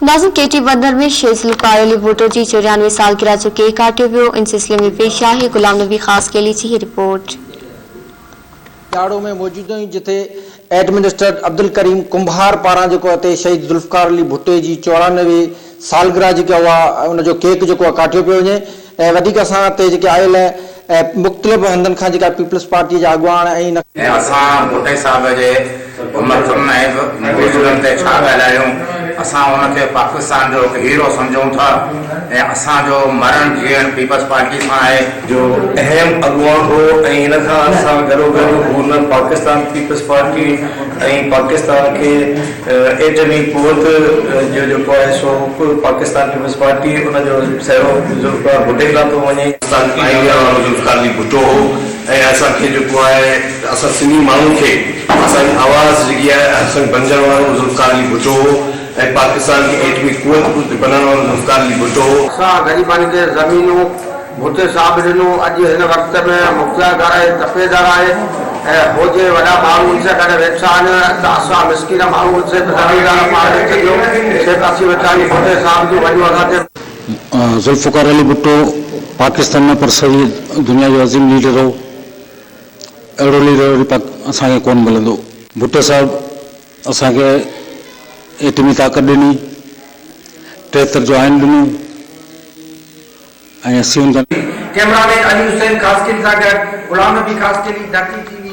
ناظم ڪيٽي بندر ۾ شهيد ذوالفقار علي ڀٽو جي 94 سالگرهه جو ڪيڪ ڪاٽيو ويو، ان سلسلي ۾ پيش آهي غلام نبي خاصخيلي جي هي رپورٽ. ڏهاڙو ۾ موجود آهيون جتي ايڊمنسٽريٽر عبدالڪريم ڪنڀار پاران جيڪو اتي شهيد ذوالفقار علي ڀٽي جي 94 سالگرهه جيڪا اها ان جو ڪيڪ جيڪو آهي ڪاٽيو پيو وڃي ۽ وڌيڪ اسان اتي جيڪي آيل ۽ مختلف هنڌن کان جيڪا پيپلز پارٽي جا اڳواڻ ۽ ان. ۽ اسان ڀٽي صاحب جي همٿن ۽ بزرگن تي ڇا ڳالهايون، اسان ان کي پاڪستان جو هڪ هيرو سمجهون ٿا ۽ اسان جو مرڻ جيئڻ پيپلز پارٽي سان آهي. جو اهم اڳواڻ هو ۽ ان کان سان گڏوگڏ هن پاڪستان پيپلز پارٽي ۽ پاڪستان کي ايٽمي قوت جو جيڪو آهي سو پاڪستان پيپلز پارٽي ان جو سهرو ذوالفقار ڀٽي کي لاٿو وڃي. پاڪستان کي آئين ڏيڻ وارو ذوالفقار علي ڀٽو هو ۽ اسان کي جيڪو آهي اسان سنڌي ماڻهن کي اسان جي آواز جيڪي آهي اسان کي بنجڻ وارو ذوالفقار علي ڀٽو هو ۽ پاڪستان کي ايٽمي قوت بنائڻ وارو ذوالفقار علي ڀٽو هو. اسان غريبن کي زمينون ڀٽي صاحب ڏنو اڄ هن وقت ۾ مختيارڪار آهي تپيدار آهي ۽ هو جي وڏا ماڻهو ان سان گڏ ويٺا آهن ته اسان مسڪين ماڻهو صرف زميندار پاڻ کي ڇڏيو صرف اسين ويٺا آهيون ڀٽي صاحب جون وڏيون اسان تي ذوالفقار علي ڀٽو پاڪستان نه پر سڄي دنيا جو عظيم ليڊر هو. اهڙو ليڊر وري اسان کي ڪونه ملندو. ڀٽو صاحب اسان کي ايٽمي طاقت ڏني، 73 جو آئين ڏنو. ۽ اسين ان ڪيمرا مين علي حسين خاصخيلي سان گڏ غلام نبي خاصخيلي، ڌرتي ٽي وي.